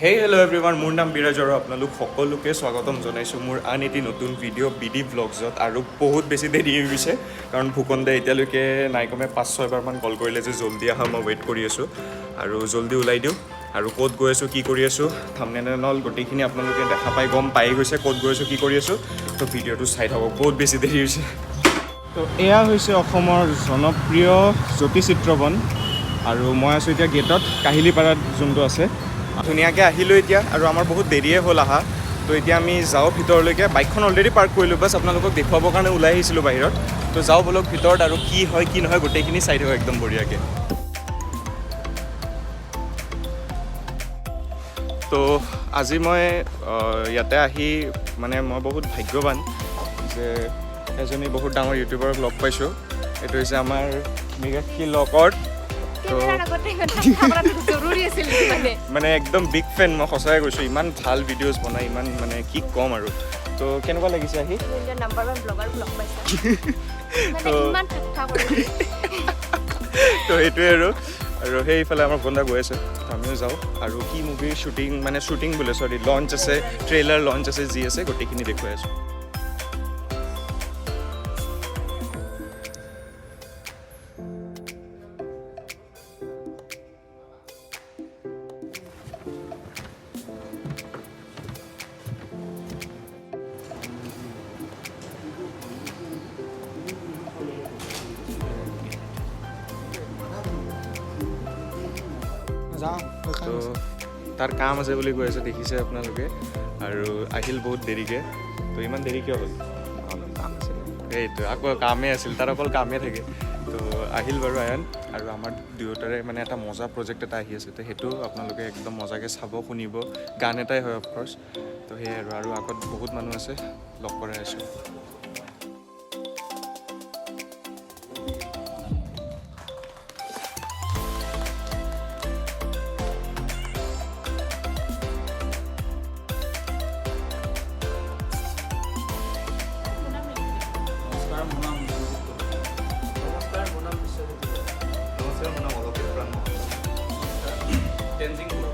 হেই hello' everyone, মোৰ নাম বিৰাজ আৰু আপোনালোক সকলোকে স্বাগতম জনাইছোঁ মোৰ আন এটি নতুন ভিডিঅ' বি ডি ভ্লগছত। আৰু বহুত বেছি দেৰি হৈ গৈছে, কাৰণ ফুকন দাই এতিয়ালৈকে নাই কমে 5-6 বাৰমান কল কৰিলে যে জল্দি আহা, মই ৱেইট কৰি আছোঁ। আৰু জল্দি ওলাই দিওঁ। আৰু ক'ত গৈ আছোঁ, কি কৰি আছোঁ, থামনেল গোটেইখিনি আপোনালোকে দেখা পাই গম পাই গৈছে ক'ত গৈ আছোঁ, কি কৰি আছোঁ। তো ভিডিঅ'টো চাই থাকক, বহুত বেছি দেৰি হৈছে। তো এয়া হৈছে অসমৰ জনপ্ৰিয় জ্যোতি চিত্ৰবন আৰু মই আছোঁ এতিয়া গেটত, কাহিলীপাৰাত যোনটো আছে। ধুনীয়াকৈ আহিলোঁ এতিয়া আৰু আমাৰ বহুত দেৰিয়ে হ'ল অহা। তো এতিয়া আমি যাওঁ ভিতৰলৈকে। বাইকখন অলৰেডি পাৰ্ক কৰিলোঁ, বাছ আপোনালোকক দেখুৱাবৰ কাৰণে ওলাই আহিছিলোঁ বাহিৰত। তো যাওঁ ব'লক ভিতৰত আৰু কি হয় কি নহয় গোটেইখিনি চাই থাকক একদম বঢ়িয়াকৈ। তো আজি মই ইয়াতে আহি মানে মই বহুত ভাগ্যৱান যে এজনী বহুত ডাঙৰ ইউটিউবাৰক লগ পাইছোঁ। এইটো হৈছে আমাৰ মৃগাক্ষী লকৰ। তো কেমেৰাৰ আগতে ইমান ঠাট্টা কৰাটো জৰুৰী আছিল নেকি মানে? মানে একদম বিগ ফেন মই, সঁচাকৈ কৈছোঁ। ইমান ভাল ভিডিঅ'জ বনাই, ইমান মানে কি ক'ম আৰু। তো কেনেকুৱা লাগিছে আহি? নিজৰ নাম্বাৰ ওৱান ব্লগাৰ লগ পাইছা মানে ইমান ঠাট্টা কৰি। তো সেইটোৱে আৰু আৰু সেইফালে আমাৰ বন্ধা গৈ আছে, তো আমিও যাওঁ। আৰু কি মুভিৰ শ্বুটিং, মানে শ্বুটিং বোলে, চৰি, লঞ্চ আছে, ট্ৰেইলাৰ লঞ্চ আছে, যি আছে গোটেইখিনি দেখুৱাই আছোঁ। তো তাৰ কাম আছে বুলি কৈ আছে, দেখিছে আপোনালোকে। আৰু আহিল বহুত দেৰিকৈ। তো ইমান দেৰি কিয় হ'ল? অলপ কাম আছিলে। সেইটো আকৌ কামেই আছিল, তাৰ অকল কামেই থাকে। তো আহিল বাৰু আয়ন। আৰু আমাৰ দুয়োটাৰে মানে এটা মজা প্ৰজেক্ট এটা আহি আছে, তো সেইটো আপোনালোকে একদম মজাকৈ চাব, শুনিব। গান এটাই হয় অফক'ৰ্ছ। তো সেয়াই আৰু আৰু আগত বহুত মানুহ আছে, লগ কৰাই আছোঁ। নমস্কাৰ, মোৰ নাম বিশ্বজিৎ কলিতা। নমস্কাৰ, মোৰ নাম বিশ্বজিৎ কলিতা। নমস্কাৰ, মোৰ নাম অলকেশ প্ৰাণ মহন্ত। টেনজিং বড়ো।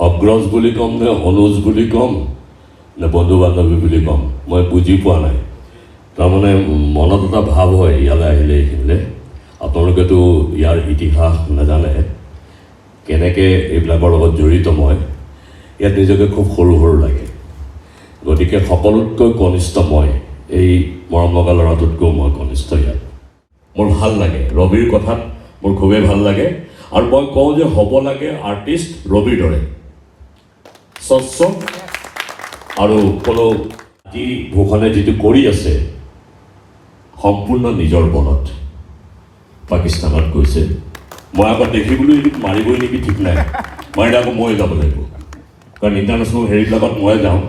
অগ্ৰজ বুলি ক'ম নে অনুজ বুলি ক'ম নে বন্ধু বান্ধৱী বুলি ক'ম, মই বুজি পোৱা নাই। তাৰমানে মনত এটা ভাৱ হয় ইয়ালৈ আহিলে, এইখিনিলৈ। আপোনালোকেতো ইয়াৰ ইতিহাস নাজানে, কেনেকৈ এইবিলাকৰ লগত জড়িত মই। ইয়াত নিজকে খুব সৰু সৰু লাগে। গতিকে সকলোতকৈ কনিষ্ঠ মই, এই মৰম লগা ল'ৰাটোতকৈও মই কনিষ্ঠ ইয়াত। মোৰ ভাল লাগে ৰবিৰ কথাত, মোৰ খুবেই ভাল লাগে। আৰু মই কওঁ যে হ'ব লাগে আৰ্টিষ্ট ৰবিৰ দৰে স্বচ্ছ আৰু কোনো যি ভূষণে যিটো কৰি আছে সম্পূৰ্ণ নিজৰ বলত পাকিস্তানত গৈছে। মই আগত দেখিবলৈ এইটোক মাৰিবই নেকি ঠিক নাই, মাৰিলে আকৌ ময়ে যাব লাগিব, কাৰণ ইণ্টাৰনেশ্যনেল হেৰিবিলাকত ময়ে যাওঁ।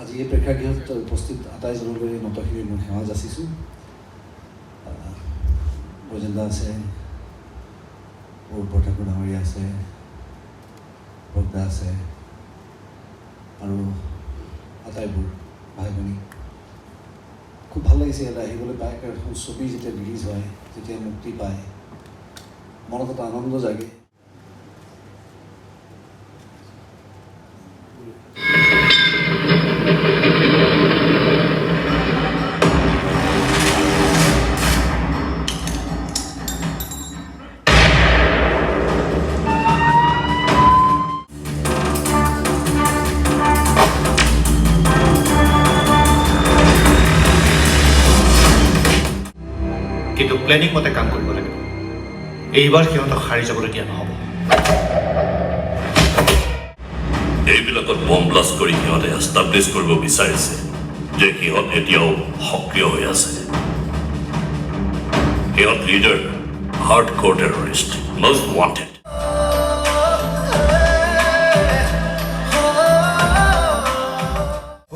আজি এই প্ৰেক্ষাগৃহত উপস্থিত আটাইজনলৈ নতশিৰে মোৰ সেৱা যাচিছোঁ। ব্ৰজেন দা আছে, অৰূপ বৰঠাকুৰ ডাঙৰীয়া আছে, বগদা আছে আৰু আটাইবোৰ ভাই ভনী। খুব ভাল লাগিছে ইয়ালৈ আহিবলৈ পাই, কাৰণ এখন ছবি যেতিয়া ৰিলিজ হয়, যেতিয়া মুক্তি পায়, মনত এটা আনন্দ জাগে। কিন্তু প্লেনিং মতে কাম কৰিব লাগিব। এইবাৰ সিহঁতক সাৰি যাবলৈ দিয়া নহ'ব। এইবিলাকত বম ব্লাষ্ট কৰি সিহঁতে এষ্টাব্লিছ কৰিব বিচাৰিছে যে সিহঁত এতিয়াও সক্ৰিয় হৈ আছে। সিহঁত leader, hard core terrorist, most wanted.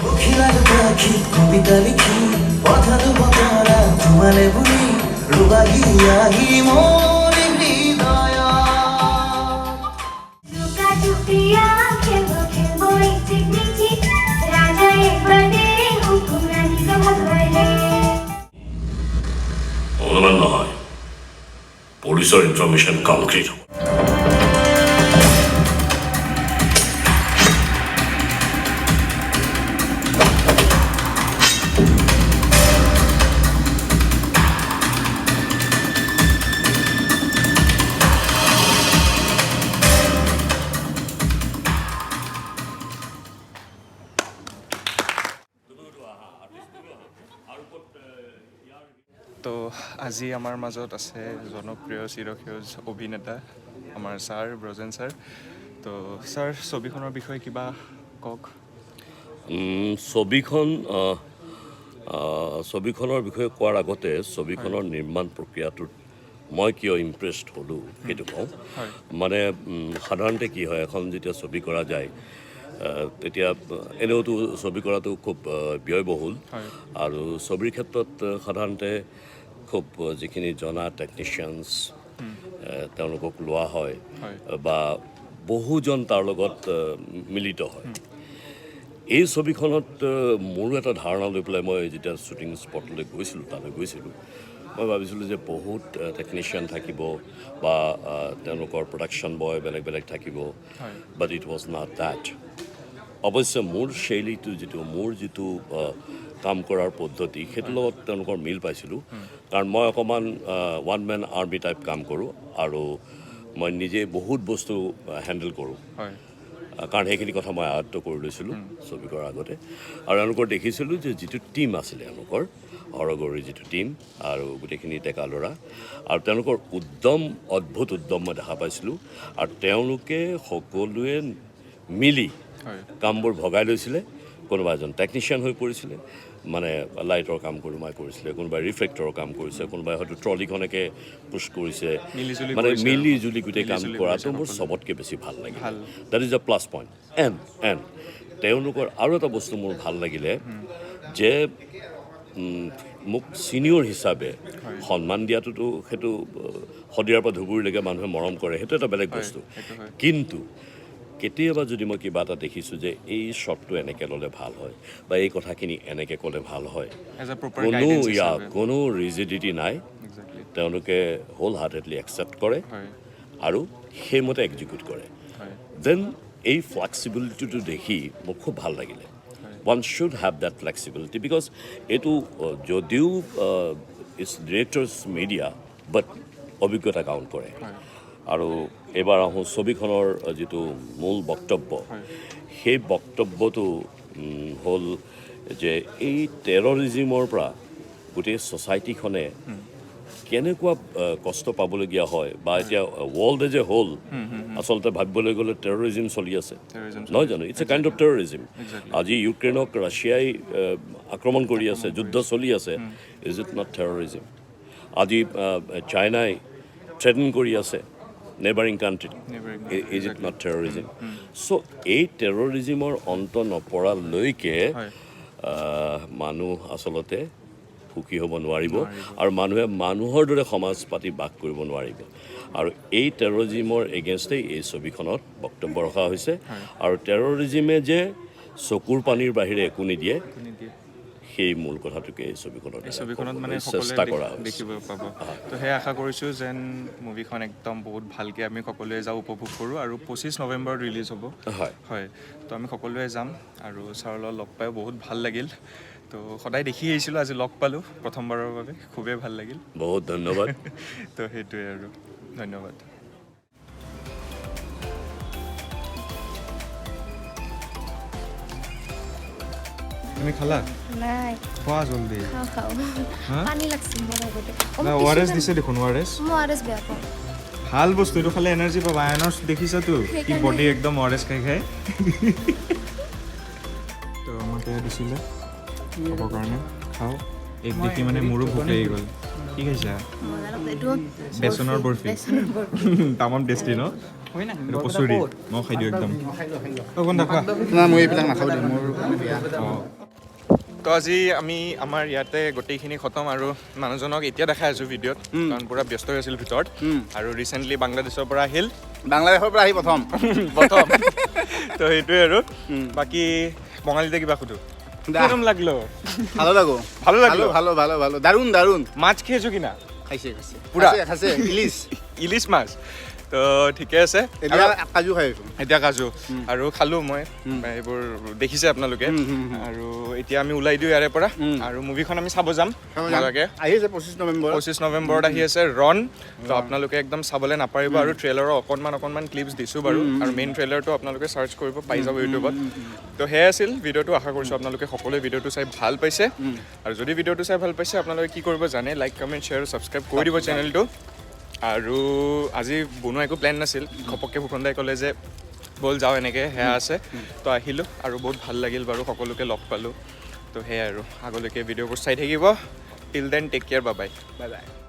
পখিলাৰ পাখিত কবিতা লিখি পঠালো বতৰা তোমালে বুলি, ৰবাহি আহি মোৰ হৃদয়। লুকাচুপিয়া খেলবো খেলবো ইচিক মিচিক, ৰাজা একবাৰ দে হুকুম, ৰানীকে ভাগ। অনুমান নহয়, পুলিচৰ পুলিচৰ ইনফৰ্মেশ্যন কংক্ৰিট হ'ব। তো আজি আমাৰ মাজত আছে জনপ্ৰিয় চিৰসেউজ অভিনেতা আমাৰ ছাৰ ব্ৰজেন ছাৰ। তো ছাৰ, ছবিখনৰ বিষয়ে কিবা কওক। ছবিখন আহ, আহ, ছবিখনৰ বিষয়ে কোৱাৰ আগতে ছবিখনৰ নিৰ্মাণ প্ৰক্ৰিয়াটোত মই কিয় ইমপ্ৰেছড হ'লোঁ সেইটো কওঁ। মানে সাধাৰণতে কি হয়, এখন যেতিয়া ছবি কৰা যায়, তেতিয়া এনেওতো ছবি কৰাটো খুব ব্যয়বহুল আৰু ছবিৰ ক্ষেত্ৰত সাধাৰণতে খুব যিখিনি জনা টেকনিচিয়ানছ তেওঁলোকক লোৱা হয় বা বহুজন তাৰ লগত মিলিত হয়। এই ছবিখনত মোৰো এটা ধাৰণা লৈ পেলাই মই যেতিয়া শ্বুটিং স্পটলৈ গৈছিলোঁ, তালৈ গৈছিলোঁ, মই ভাবিছিলোঁ যে বহুত টেকনিচিয়ান থাকিব বা তেওঁলোকৰ প্ৰডাকশ্যন বয় বেলেগ বেলেগ থাকিব, but it was not that. অৱশ্যে মোৰ শৈলীটো যিটো, মোৰ যিটো কাম কৰাৰ পদ্ধতি, সেইটোৰ লগত তেওঁলোকৰ মিল পাইছিলোঁ, কাৰণ মই অকণমান ওৱান মেন আৰ্মি টাইপ কাম কৰোঁ আৰু মই নিজে বহুত বস্তু হেণ্ডেল কৰোঁ, কাৰণ সেইখিনি কথা মই আয়ত্ব কৰি লৈছিলোঁ ছবি কৰাৰ আগতে। আৰু এওঁলোকৰ দেখিছিলোঁ যে যিটো টীম আছিলে এওঁলোকৰ, হৰগৌৰীৰ যিটো টীম আৰু গোটেইখিনি ডেকা ল'ৰা, আৰু তেওঁলোকৰ উদ্যম, অদ্ভুত উদ্যম মই দেখা পাইছিলোঁ। আৰু তেওঁলোকে সকলোৱে মিলি কামবোৰ ভগাই লৈছিলে। কোনোবা এজন টেকনিচিয়ান হৈ পৰিছিলে, মানে লাইটৰ কাম কোনোবাই কৰিছিলে, কোনোবাই ৰিফ্লেক্টৰৰ কাম কৰিছে, কোনোবাই হয়তো ট্ৰলিখনকে পুছ কৰিছে, মিলিজুলি মানে কৰিছে আৰু। মিলি জুলি গোটেই কাম মিলিজুলি কৰাটো কৰিছে মোৰ সকলোৱে। চবতকৈ বেছি ভাল লাগিলে। ভাল। That is a plus point. And তেওঁলোকৰ আৰু এটা বস্তু মোৰ ভাল লাগিলে যে মোক ছিনিয়ৰ হিচাপে সন্মান দিয়াটোতো সেইটো শদিয়াৰ পৰা ধুবুৰীলৈকে মানুহে মৰম কৰে, সেইটো এটা বেলেগ বস্তু। সেইটো হয়। কিন্তু কেতিয়াবা যদি মই কিবা এটা দেখিছোঁ যে এই শ্বটটো এনেকৈ ল'লে ভাল হয় বা এই কথাখিনি এনেকৈ ক'লে ভাল হয়, As a proper কোনো guidance ইয়া হিচাপে। কোনো ৰিজিডিটি নাই, তেওঁলোকে হোল হাৰ্টেডলি একচেপ্ট কৰে আৰু সেইমতে এক্সিকিউট কৰে। Then এই ফ্লেক্সিবিলিটিটো দেখি মোৰ খুব ভাল লাগিলে। One should have that flexibility, because এইটো যদিও it's directors media, বাট অভিজ্ঞতা কাউণ্ট কৰে। আৰু এইবাৰ আহোঁ ছবিখনৰ যিটো মূল বক্তব্য, সেই বক্তব্যটো হ'ল যে এই টেৰৰিজিমৰ পৰা গোটেই ছ'চাইটিখনে কেনেকুৱা কষ্ট পাবলগীয়া হয়, বা এতিয়া ৱৰ্ল্ড এজ এ হোল আচলতে ভাবিবলৈ গ'লে টেৰৰিজিম চলি আছে, Terrorism নহয় জানো? It's a kind of terrorism. Exactly. আজি ইউক্ৰেইনক ৰাছিয়াই আক্ৰমণ কৰি আছে, যুদ্ধ চলি আছে, is it not terrorism? আজি চাইনাই থ্ৰেটেন কৰি আছে neighbouring কাণ্ট্ৰিত, Neighboring is it not terrorism? So এই টেৰৰিজিমৰ অন্ত নপৰালৈকে মানুহ আচলতে সুখী হ'ব নোৱাৰিব আৰু মানুহে মানুহৰ দৰে সমাজ পাতি বাস কৰিব নোৱাৰিব। আৰু এই টেৰৰিজিমৰ এগেইনষ্টেই এই ছবিখনত বক্তব্য ৰখা হৈছে। আৰু টেৰৰিজিমে যে চকুৰ পানীৰ বাহিৰে একো নিদিয়ে, নিদিয়ে, সেই মূল কথাটোকে এই ছবিখনত এই ছবিখনত মানে ক'বলৈ সকলোৱে চেষ্টা কৰা হৈছে। দেখিব পাব। তো সেয়া আশা কৰিছোঁ যেন মুভিখন একদম বহুত ভালকৈ আমি সকলোৱে যাওঁ, উপভোগ কৰোঁ। আৰু 25 নৱেম্বৰত ৰিলিজ হ'ব। হয়। হয়, তো আমি সকলোৱে যাম। আৰু ছাৰৰ লগত লগ পাই বহুত ভাল লাগিল। তো সদায় দেখি আহিছিলোঁ, আজি লগ পালোঁ প্ৰথমবাৰৰ বাবে, খুবেই ভাল লাগিল। বহুত ধন্যবাদ। তো সেইটোৱে আৰু, ধন্যবাদ। তুমি খালা? নাই। খোৱা জলদি। খাওঁ খাওঁ। হা? পানী লাগছে মোৰ আগতে। না, অ' আৰ এছ দিছে দেখোন, অ' আৰ এছ। মই অ' আৰ এছ বেয়া পাওঁ। ভাল বস্তু, এইটো খালে এনাৰ্জি পাবা। আয়নৰ দেখিছাতো কি সেইকাৰণে। বডি একদম অ' আৰ এছ খাই খাই। তো আমাক এয়া দিছিলে খাবৰ কাৰণে, খাওঁ। এক দেখি মানে মোৰো ভোক লাগি গ'ল। কি খাইছা? মজা লাগছে এইটো। বেচনৰ বৰফি। বেচনৰ বৰফি। তামাম টেষ্টি ন? এইটো কচুৰি, মই খাই দিওঁ একদম। অ' কোনটা খোৱা? না, মই এইবিলাক নাখাওঁ দেই, মোৰ বেয়া। অঁ, তো আজি আমি আমাৰ ইয়াতে গোটেইখিনি খতম। আৰু মানুহজনক এতিয়া দেখাই আছোঁ ভিডিঅ'ত, কাৰণ পূৰা ব্যস্ত হৈ আছিল ভিতৰত। আৰু ৰিচেণ্টলি বাংলাদেশৰ পৰা আহিল। বাংলাদেশৰ পৰা আহি প্ৰথম। প্ৰথম। তো সেইটোৱে আৰু বাকী বঙালীতে কিবা সুধো। দা। কেৰম লাগলো? ভালো লাগো। ভালো লাগলো? ভালো ভালো ভালো ভালো, দাৰুণ দাৰুণ। মাছ খেয়েছো কিনা? খাইছে খাইছে। পুৰা? খাইছে খাইছে, ইলিশ। ইলিছ মাছ। তো ঠিকে আছে। এতিয়া কাজু খাই আছোঁ। এতিয়া কাজু আৰু খালোঁ মই, এইবোৰ দেখিছে আপোনালোকে। আৰু এতিয়া আমি ওলাই দিওঁ ইয়াৰে পৰা আৰু মুভিখন আমি চাব যাম মজাকে। আহি আছে 25 নৱেম্বৰ। 25 নৱেম্বৰত আহি আছে ৰন। তো আপোনালোকে একদম চাবলৈ নাপাৰিব। আৰু ট্ৰেইলাৰৰ অকণমান অকণমান ক্লিপছ দিছোঁ বাৰু, আৰু মেইন ট্ৰেইলাৰটো আপোনালোকে চাৰ্চ কৰিব পাই যাব ইউটিউবত। তো সেয়াই আছিল ভিডিঅ'টো। আশা কৰিছোঁ আপোনালোকে সকলোৱে ভিডিঅ'টো চাই ভাল পাইছে। আৰু যদি ভিডিঅ'টো চাই ভাল পাইছে, আপোনালোকে কি কৰিব জানে, লাইক, কমেণ্ট, শ্বেয়াৰ, ছাবস্ক্ৰাইব কৰি দিব চেনেলটো। আৰু আজি বনোৱা একো প্লেন নাছিল, ঘপককৈ ভূষণ দাই ক'লে যে ব'ল যাওঁ, এনেকৈ সেয়া আছে, তো আহিলোঁ আৰু বহুত ভাল লাগিল বাৰু, সকলোকে লগ পালোঁ। তো সেয়াই আৰু আগলৈকে ভিডিঅ'বোৰ চাই থাকিব। Till then, take care, bye bye. Bye bye.